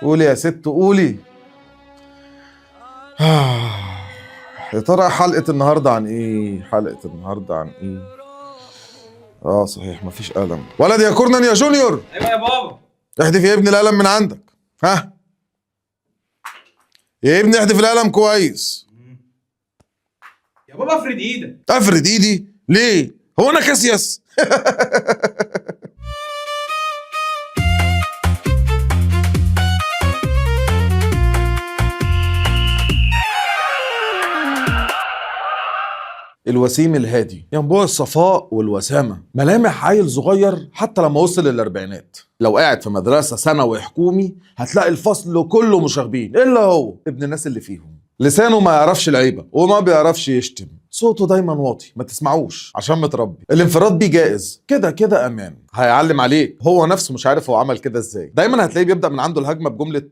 قولي يا ست قولي. يا ترى حلقة النهاردة عن ايه؟ حلقة النهاردة عن ايه؟ اه صحيح، مفيش قلم. ولد يا كورنان يا جونيور. ايوه يا بابا. احذف يا ابني القلم من عندك. ها يا ابني احذف القلم كويس. يا بابا افرد ايدك. افرد ايدي ليه؟ هو انا كاسياس؟ الوسيم الهادي، ينبوع الصفاء والوسامة، ملامح عيل صغير حتى لما وصل للأربعينات. لو قاعد في مدرسة ثانوي حكومي هتلاقي الفصل كله مشاغبين إلا هو ابن الناس اللي فيهم. لسانه ما يعرفش العيبة وما بيعرفش يشتم، صوته دايما واطي ما تسمعوش عشان متربي. الانفراد بيه جائز كده كده امان، هيعلم عليك هو نفسه مش عارف هو عمل كده ازاي. دايما هتلاقيه بيبدا من عنده الهجمة بجملة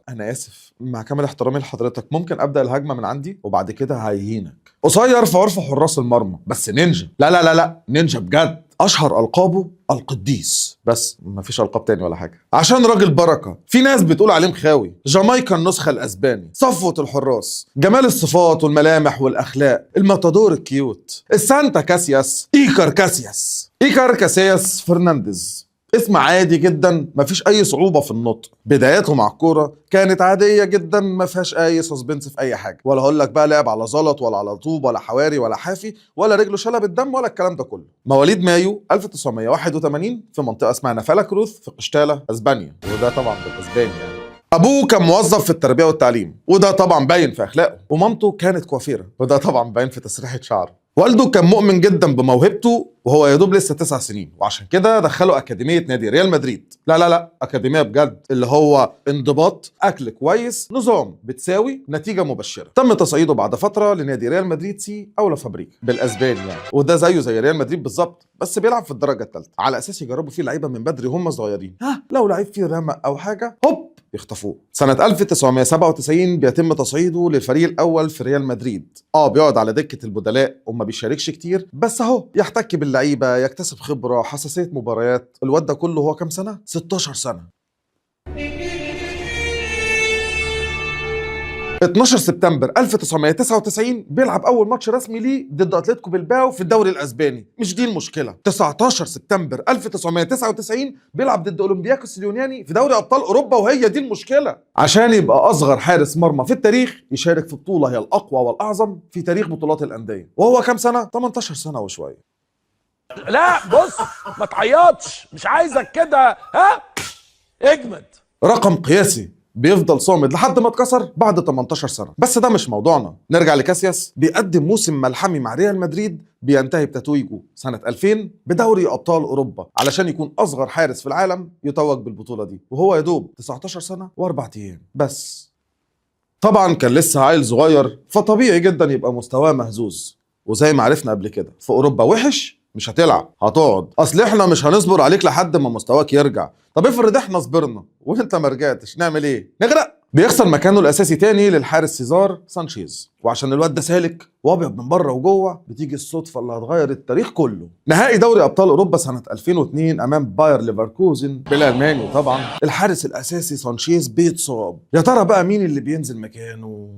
انا اسف مع كامل احترامي لحضرتك ممكن ابدا الهجمة من عندي، وبعد كده هيهينك. قصير في عرف حراس المرمى بس نينجا، لا لا لا لا نينجا بجد. اشهر القابه القديس، بس مفيش القاب تاني ولا حاجة عشان راجل بركة. في ناس بتقول عليه مخاوي، جامايكا النسخة الاسباني، صفوه الحراس، جمال الصفات والملامح والاخلاق، الماتادور ال cute، السانتا كاسياس، ايكار كاسياس. ايكار كاسياس فرنانديز، اسم عادي جدا مفيش اي صعوبة في النطق. بداياته مع الكورة كانت عادية جدا ما فيهاش اي suspense في اي حاجة، ولا هقول لك بقى لعب على زلط ولا على طوب ولا حواري ولا حافي ولا رجله شلبت دم ولا الكلام ده كله. مواليد مايو 1981 في منطقة اسمها نافالا كروث في قشتالة اسبانيا، وده طبعا بالاسباني يعني. ابوه كان موظف في التربية والتعليم وده طبعا باين في اخلاقه، ومامته كانت كوافيره وده طبعا باين في تسريحه شعره. والده كان مؤمن جدا بموهبته وهو يا دوب لسه 9 سنين، وعشان كده دخله اكاديمية نادي ريال مدريد. لا لا لا اكاديمية بجد، اللي هو انضباط، اكل كويس، نظام، بتساوي نتيجة مبشرة. تم تصعيده بعد فترة لنادي ريال مدريد C او لا فابريكا بالاسباني يعني، وده زيه زي ريال مدريد بالظبط بس بيلعب في الدرجة الثالثة على اساس يجربوا فيه لعيبة من بدري وهم صغيرين. ها لو لعيب فيه رمق او حاجة هوب يخطفوه. سنة 1997 بيتم تصعيده للفريق الأول في ريال مدريد. بيقعد على دكة البدلاء وما بيشاركش كتير، بس اهو يحتك باللعيبة، يكتسب خبرة، حساسية مباريات. الواد ده كله هو كام سنة؟ 16 سنة. 12 سبتمبر 1999 بيلعب اول ماتش رسمي ليه ضد اتلتيكو بلباو في الدوري الاسباني. مش دي المشكلة. 19 سبتمبر 1999 بيلعب ضد اولمبياكوس اليوناني في دوري ابطال اوروبا، وهي دي المشكلة. عشان يبقى اصغر حارس مرمى في التاريخ يشارك في بطوله هي الاقوى والاعظم في تاريخ بطولات الاندية، وهو كام سنة؟ 18 سنة وشوية. لا بص ما تعيطش، مش عايزك كده، ها اجمد. رقم قياسي بيفضل صامد لحد ما اتكسر بعد 18 سنة. بس ده مش موضوعنا، نرجع لكاسياس. بيقدم موسم ملحمي مع ريال مدريد بينتهي بتتويجه سنة 2000 بدوري ابطال اوروبا علشان يكون اصغر حارس في العالم يتوج بالبطولة دي، وهو يدوب 19 سنة واربع ايام بس. طبعا كان لسه عيل صغير فطبيعي جدا يبقى مستواه مهزوز، وزي ما عرفنا قبل كده في اوروبا وحش مش هتلعب، هتقعد، اصل احنا مش هنصبر عليك لحد ما مستواك يرجع. طب افرض احنا صبرنا وانت ما رجعتش نعمل ايه؟ نغرق. بيخسر مكانه الاساسي تاني للحارس سيزار سانشيز، وعشان الواد ده سالك وابيض من بره وجوه بتيجي الصدفة اللي هتغير التاريخ كله. نهائي دوري ابطال اوروبا سنة 2002 امام باير ليفركوزن بالالماني طبعا، الحارس الاساسي سانشيز بيتصاب. يا ترى بقى مين اللي بينزل مكانه؟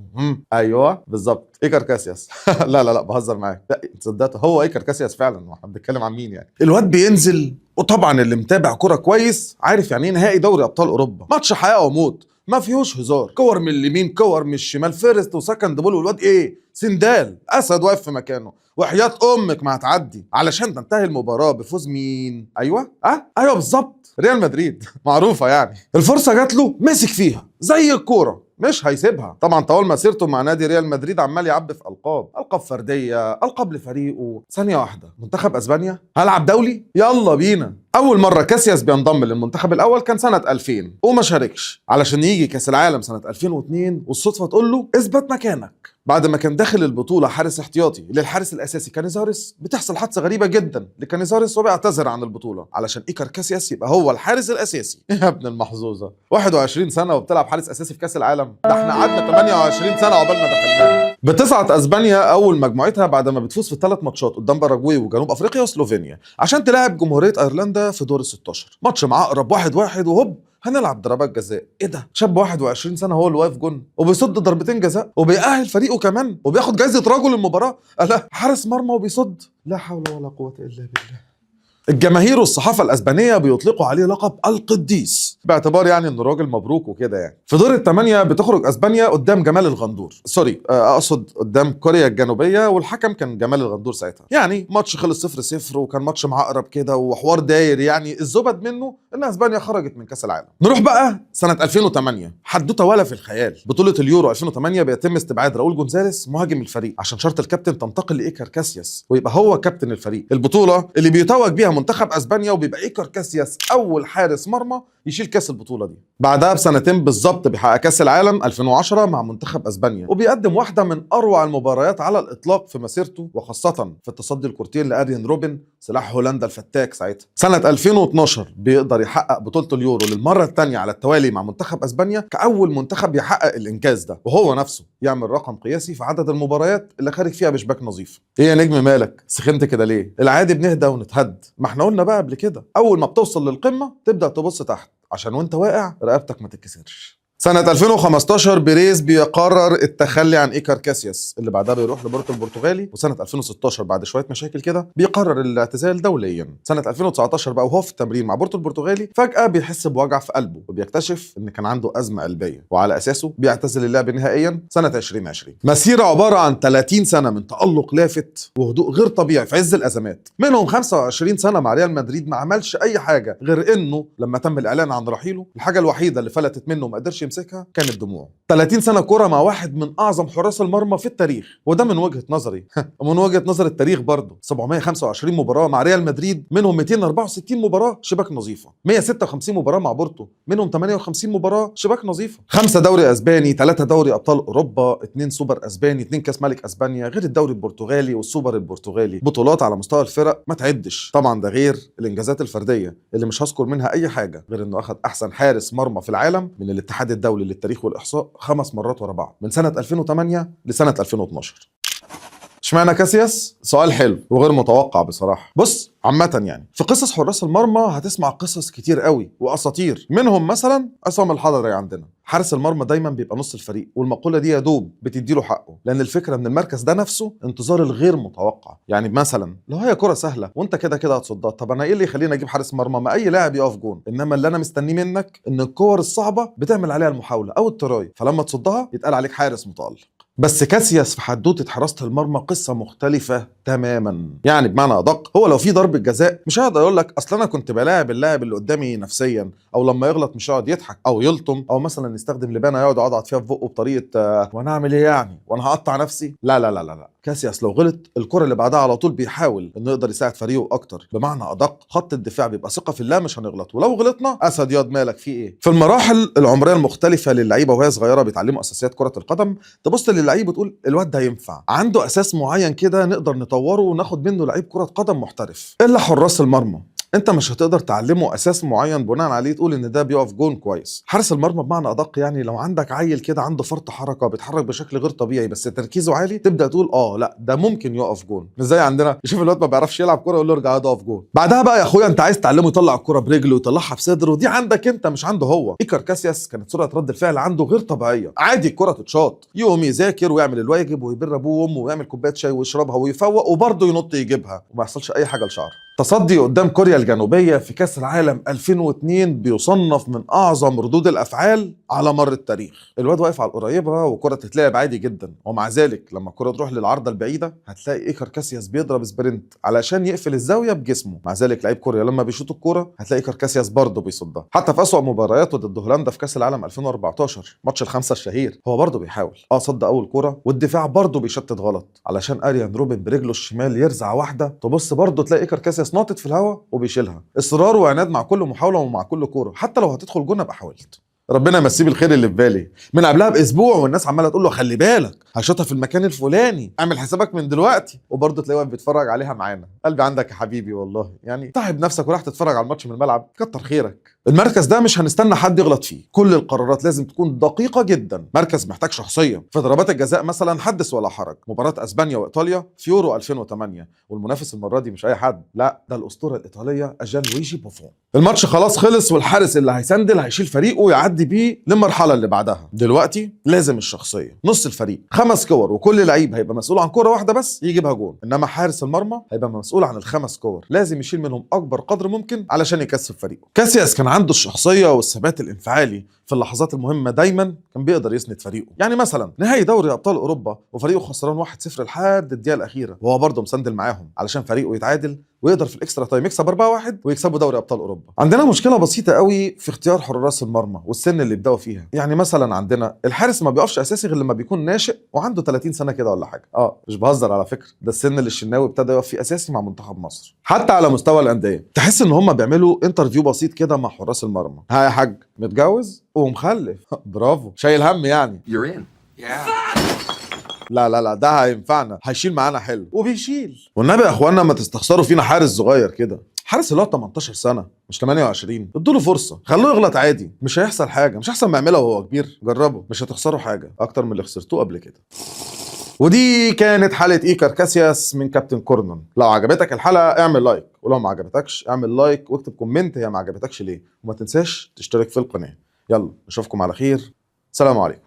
ايوه بالظبط، ايكار كاسياس. لا لا لا بهزر معاك، لا صدقت هو ايكار كاسياس فعلا، ما احنا بنتكلم عن مين يعني. الواد بينزل، وطبعا اللي متابع كرة كويس عارف يعني ايه نهائي دوري ابطال اوروبا، ماتش حياة وموت ما فيهوش هزار، كور من اليمين كور من الشمال، first و second ball، والواد ايه سندال اسد واقف في مكانه، وحياة امك ما هتعدي. علشان تنتهي المباراة بفوز مين؟ ايوه ايوه بالظبط، ريال مدريد. معروفة يعني. الفرصة جات له مسك فيها زي الكورة مش هيسيبها. طبعا طوال مسيرته مع نادي ريال مدريد عمال يعبي في القاب، القاب فردية، القاب لفريقه. ثانية واحدة، منتخب اسبانيا هلعب دولي، يلا بينا. اول مرة كاسياس بينضم للمنتخب الاول كان سنة 2000 وما شاركش، علشان يجي كاس العالم سنة 2002 والصدفه تقول له اثبت مكانك. بعد ما كان داخل البطولة حارس احتياطي للحارس الاساسي كانيزاريس، بتحصل حادثه غريبة جدا لكانيزاريس وبيعتذر عن البطولة علشان ايكار كاسياس يبقى هو الحارس الاساسي. يا ابن المحظوظه، 21 سنة وبتلعب حارس اساسي في كاس العالم، ده احنا قعدنا 28 سنة عقبال ما دخلناها. بتصعد اسبانيا اول مجموعتها بعد ما بتفوز في الثلاث ماتشات قدام باراجواي وجنوب افريقيا وسلوفينيا عشان تلاعب جمهورية ايرلندا في دور ال 16. ماتش مع اقرب 1-1، وهوب هنلعب ضربات جزاء. ايه ده؟ شاب 21 سنة هو اللي واقف جون وبيصد ضربتين جزاء وبيأهل فريقه كمان وبياخد جايزة رجل المباراة. لا، حارس مرمى وبيصد، لا حول ولا قوة الا بالله. الجماهير والصحافة الاسبانية بيطلقوا عليه لقب القديس، باعتبار يعني انه راجل مبروك وكده يعني. في دور الثمانية بتخرج اسبانيا قدام جمال الغندور، sorry اقصد قدام كوريا الجنوبية، والحكم كان جمال الغندور ساعتها. يعني ماتش خلص 0-0 وكان ماتش معقرب كده وحوار داير، يعني الزبد منه ان اسبانيا خرجت من كاس العالم. نروح بقى سنة 2008، حدوتة ولا في الخيال. بطوله اليورو 2008 بيتم استبعاد راؤول جونزاليس مهاجم الفريق عشان شرط الكابتن تنتقل لايكر كاسياس ويبقى هو كابتن الفريق. البطولة اللي بيتوج بيها منتخب اسبانيا، وبيبقى ايكر كاسياس اول حارس مرمى يشيل كاس البطولة دي. بعدها بسنتين بالظبط بيحقق كاس العالم 2010 مع منتخب اسبانيا، وبيقدم واحدة من اروع المباريات على الاطلاق في مسيرته، وخاصة في التصدي الكورتين لاريان روبن سلاح هولندا الفتاك ساعتها. سنة 2012 بيقدر يحقق بطوله اليورو للمرة الثانية على التوالي مع منتخب اسبانيا كاول منتخب يحقق الانجاز ده، وهو نفسه يعمل رقم قياسي في عدد المباريات اللي خارج فيها بشباك نظيف. ايه يا نجم مالك سخنت كده ليه؟ العادي بنهدى ونتهد، ما احنا قلنا بقى قبل كده اول ما بتوصل للقمه تبدا تبص تحت عشان وانت واقع رقبتك ما تتكسرش. سنة 2015 بيريز بيقرر التخلي عن إيكار كاسياس اللي بعدها بيروح لبورتو البرتغالي، وسنة 2016 بعد شوية مشاكل كده بيقرر الاعتزال دوليا. سنة 2019 بقى وهو في التمرين مع بورتو البرتغالي فجأة بيحس بوجع في قلبه وبيكتشف ان كان عنده أزمة قلبية، وعلى أساسه بيعتزل اللعب نهائيا سنة 2020. مسيرة عبارة عن 30 سنة من تألق لافت وهدوء غير طبيعي في عز الأزمات، منهم 25 سنة مع ريال مدريد ما عملش أي حاجة غير إنه لما تم الإعلان عن رحيله الحاجة الوحيدة اللي فلتت منه وما قدرش يمسكها كانت دموعه. 30 سنة كورة مع واحد من أعظم حراس المرمى في التاريخ، وده من وجهة نظري ومن وجهة نظر التاريخ برضه. 725 مباراة مع ريال مدريد، منهم 264 مباراة شباك نظيفة، 156 مباراة مع بورتو، منهم 58 مباراة شباك نظيفة، 5 دوري اسباني، 3 دوري ابطال اوروبا، 2 سوبر اسباني، 2 كاس ملك اسبانيا، غير الدوري البرتغالي والسوبر البرتغالي. بطولات على مستوى الفرق ما تعدش طبعا، ده غير الانجازات الفردية اللي مش هذكر منها اي حاجة غير انه اخذ احسن حارس مرمى في العالم من الاتحاد الدولي للتاريخ والاحصاء 5 مرات ورا بعض من سنة 2008 لسنه 2012. اشمعنى كاسياس؟ سؤال حلو وغير متوقع بصراحة. بص عامة يعني في قصص حراس المرمى هتسمع قصص كتير قوي واساطير، منهم مثلا عصام الحضري عندنا. حارس المرمى دايما بيبقى نص الفريق، والمقوله دي يا دوب بتديله حقه، لان الفكرة من المركز ده نفسه انتظار الغير متوقع. يعني مثلا لو هي كره سهلة وانت كده كده هتصدها، طب انا ايه اللي يخليني اجيب حارس مرمى؟ ما اي لاعب يقف جون. انما اللي انا مستنيه منك ان الكور الصعبة بتعمل عليها المحاولة او ال try، فلما تصدها يتقال عليك حارس متالق. بس كاسياس في حدوتة حراسة المرمى قصة مختلفة تماما. يعني بمعنى ادق، هو لو في ضربه جزاء مش هيقدر يقول لك اصل انا كنت بلاعب اللاعب اللي قدامي نفسيا، او لما يغلط مش هيقعد يضحك او يلطم، او مثلا يستخدم لبانه يقعد يعضعض فيها في بقه بطريقة وانا اعمل ايه يعني، وانا هقطع نفسي. لا لا لا لا لا، كاسياس لو غلط الكره اللي بعدها على طول بيحاول انه يقدر يساعد فريقه اكتر. بمعنى ادق، خط الدفاع بيبقى ثقة في الله مش هنغلط، ولو غلطنا اسد ياض مالك في ايه. في المراحل العمرية المختلفة للعيبة وهي صغيرة بيتعلموا اساسيات كره القدم، تبص للعيب وتقول الواد ده ينفع، عنده اساس معين كده نقدر نطوره وناخد منه لعيب كره قدم محترف. الا حراس المرمى انت مش هتقدر تعلمه اساس معين بناء عليه تقول ان ده بيقف جون كويس. حارس المرمى بمعنى ادق يعني لو عندك عيل كده عنده فرط حركة بيتحرك بشكل غير طبيعي بس تركيزه عالي، تبدا تقول اه لا ده ممكن يقف جون. مش زي عندنا يشوف الواد ما بيعرفش يلعب كورة يقول له ارجع اقف جون. بعدها بقى يا اخويا انت عايز تعلمه يطلع الكورة برجله ويطلعها بصدره، دي عندك انت مش عنده هو. ايكار كاسياس كانت سرعة رد الفعل عنده غير طبيعية، عادي الكورة تتشاط يقوم يذاكر ويعمل الواجب ويبر ابوه وامه ويعمل كوباية شاي ويشربها ويفوق وبرضه ينط يجيبها وما يحصلش اي حاجة لشعره. تصدي قدام كوريا الجنوبية في كأس العالم 2002 بيصنف من أعظم ردود الأفعال على مر التاريخ. الواد واقف على القريبة وكرة تتلعب عادي جدا، ومع ذلك لما الكرة تروح للعارضة البعيدة هتلاقي إيكار كاسياس بيضرب sprint علشان يقفل الزاوية بجسمه. مع ذلك لعيب كوريا لما بيشوط الكرة هتلاقي إيكار كاسياس برضه بيصدها. حتى في أسوأ مبارياته ضد هولندا في كأس العالم 2014 ماتش الخمسة الشهير هو برضه بيحاول صد أول كرة، والدفاع برضه بيشتت غلط علشان اريان روبن برجله الشمال يرزع واحدة، تبص برضه تلاقي إيكار كاسياس ناطط في الهواء وبيشيلها. اصرار وعناد مع كل محاولة ومع كل كورة، حتى لو هتدخل جون ابقى حاولت. ربنا يمسيه بالخير اللي في بالي. من قبلها باسبوع والناس عماله تقول له خلي بالك هشوطها في المكان الفلاني، اعمل حسابك من دلوقتي. وبرضه تلاقيه واقف بيتفرج عليها معانا. قلبي عندك يا حبيبي والله، يعني تعب نفسك وراح تتفرج على الماتش من الملعب، كتر خيرك. المركز ده مش هنستنى حد يغلط فيه، كل القرارات لازم تكون دقيقة جدا. مركز محتاج شخصية. في ضربات الجزاء مثلا حدث ولا حرج. مباراة اسبانيا وايطاليا في يورو 2008، والمنافس المرة دي مش اي حد، لا ده الاسطورة الايطالية جانلويجي بوفون. الماتش خلاص خلص، والحارس اللي هيسندل هيشيل فريقه ويعدي بيه للمرحلة اللي بعدها. دلوقتي لازم الشخصية. نص الفريق 5 كور، وكل لعيب هيبقى مسؤول عن كورة واحدة بس يجيبها جون، انما حارس المرمى هيبقى مسؤول عن ال5 كور، لازم يشيل منهم اكبر قدر ممكن علشان يكسب فريقه. كاسياس كان عنده الشخصية والثبات الانفعالي في اللحظات المهمة، دايما كان بيقدر يسند فريقه. يعني مثلا نهائي دوري ابطال اوروبا وفريقه خسران 1-0 لحد الدقيقة الاخيرة، وهو برضه مسندل معاهم علشان فريقه يتعادل ويقدر في ال extra time يكسب 4-1 ويكسبوا دوري ابطال اوروبا. عندنا مشكلة بسيطة قوي في اختيار حراس المرمى والسن اللي يبداوا فيها. يعني مثلا عندنا الحارس ما بيقفش اساسي غير لما بيكون ناشئ وعنده 30 سنة كده ولا حاجة. مش بهزر على فكرة، ده السن اللي الشناوي ابتدى يقف فيه اساسي مع منتخب مصر. حتى على مستوى الاندية تحس ان هم بيعملوا interview بسيط كده مع حراس المرمى. ها يا حاج، متجوز ومخلف؟ برافو، شايل هم يعني. You're in. لا لا لا، ده هينفعنا، هيشيل معانا حلو، وبيشيل. والنبي يا اخوانا ما تستخسروا فينا حارس صغير كده، حارس اللي هو 18 سنة مش 28، ادوا له فرصة، خلوه يغلط عادي، مش هيحصل حاجة، مش احسن ما يعملها وهو كبير. جربوا، مش هتخسروا حاجة اكتر من اللي خسرتوه قبل كده. ودي كانت حلقة ايكار كاسياس من كابتن كورنر. لو عجبتك الحلقة اعمل like، ولو ما عجبتكش اعمل like واكتب comment هي ما عجبتكش ليه، وما تنساش تشترك في القناة. يلا نشوفكم على خير، سلام عليكم.